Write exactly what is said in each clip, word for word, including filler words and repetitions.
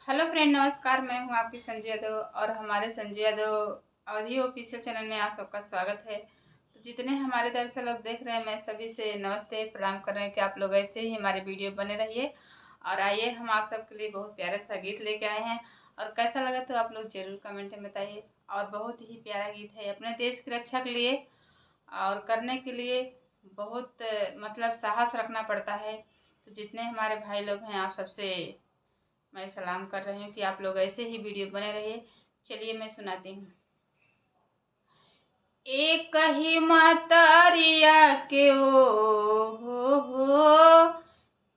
हेलो फ्रेंड, नमस्कार। मैं हूं आपकी संजू यादव और हमारे संजू यादव अवधी ऑफिशियल चैनल में आप सबका स्वागत है। तो जितने हमारे दर्शक लोग देख रहे हैं, मैं सभी से नमस्ते, प्रणाम कर रहे हैं कि आप लोग ऐसे ही हमारे वीडियो बने रहिए। और आइए, हम आप सबके लिए बहुत प्यारा सा गीत लेके आए हैं और कैसा लगा तो आप लोग जरूर कमेंट में बताइए। और बहुत ही प्यारा गीत है, अपने देश की रक्षा के लिए और करने के लिए बहुत, मतलब, साहस रखना पड़ता है। तो जितने हमारे भाई लोग हैं, आप सबसे मैं सलाम कर रही हूँ कि आप लोग ऐसे ही वीडियो बने रहिए। चलिए, मैं सुनाती हूँ। एक ही महतारिया के ओ हो हो,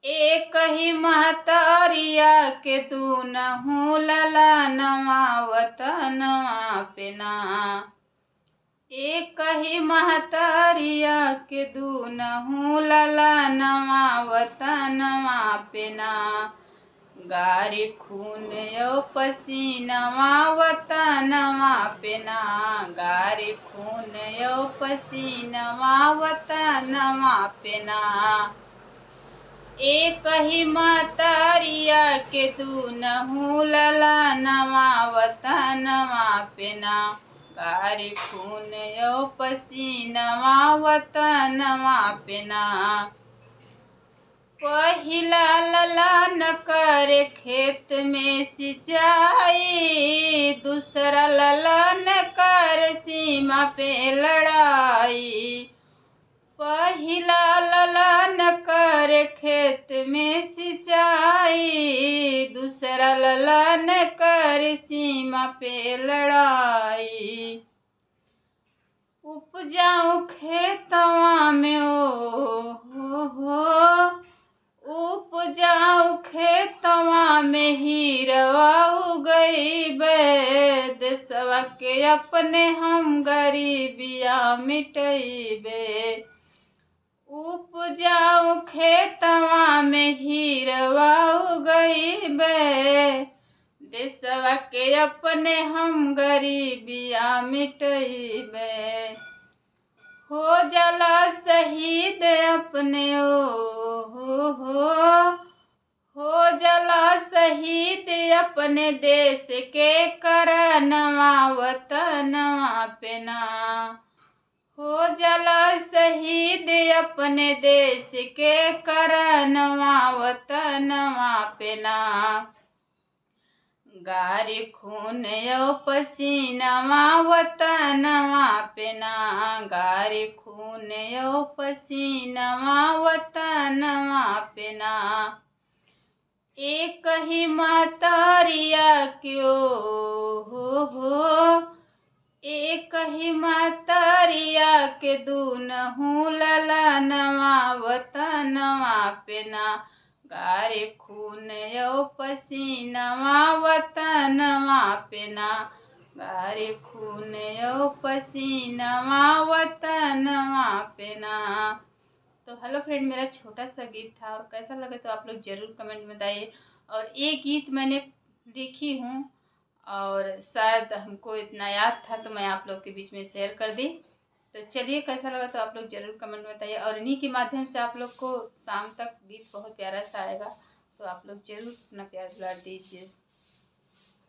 एक ही महतारिया के दूनहु ललनवा वतनवा पे ना। एक ही महतारिया के दूनहु ललनवा वतनवा पे ना। गारी खून यौ पसीनवा वतनवा पे ना। गारी खून यौ पसीनवा वतनवा पे ना। एक ही महतारिया के दूनहु ललनवा वतनवा पे ना। गारी खून यौ पसीनवा वतनवा पे ना। पहिला ललन करे खेत में सिंचाई, दूसरा ललन करे सीमा पे लड़ाई। पहिला ललन करे खेत में सिंचाई, दूसरा ललन करे सीमा पे लड़ाई। उपजाऊ खेतवा में ओ हो हो, उपजाऊ खेतवा में हीरवा उगइबे, देशवा के अपने हम गरीबिया मिटइबे। उपजाऊ खेतवा में हीरवा उगइबे, देशवा के अपने हम गरीबिया मिटइबे। हो जाला शहीद अपने ओ हो हो, हो जाला शहीद अपने देश के करनवा वतनवा पे ना। हो जाला शहीद अपने देश के करनवा वतनवा पे ना। गारी खून यौ पसीनवा वतनवा पे ना। गारी खून यौ पसीनवा वतनवा पे ना। एक ही महतारिया के ओ हो हो, एक ही महतारिया के दूनहु ललनवा वतनवा पे ना। गारी खून यौ पसीनवा वतनवा पे ना। गारी खून यौ पसीनवा वतनवा पे ना। तो हेलो फ्रेंड, मेरा छोटा सा गीत था और कैसा लगा तो आप लोग ज़रूर कमेंट में बताइए। और ये गीत मैंने लिखी हूँ और शायद हमको इतना याद था तो मैं आप लोग के बीच में शेयर कर दी। तो चलिए, कैसा लगा तो आप लोग ज़रूर कमेंट में बताइए। और इन्हीं के माध्यम से आप लोग को शाम तक गीत बहुत प्यारा सा आएगा, तो आप लोग ज़रूर अपना प्यार दुलार दीजिए।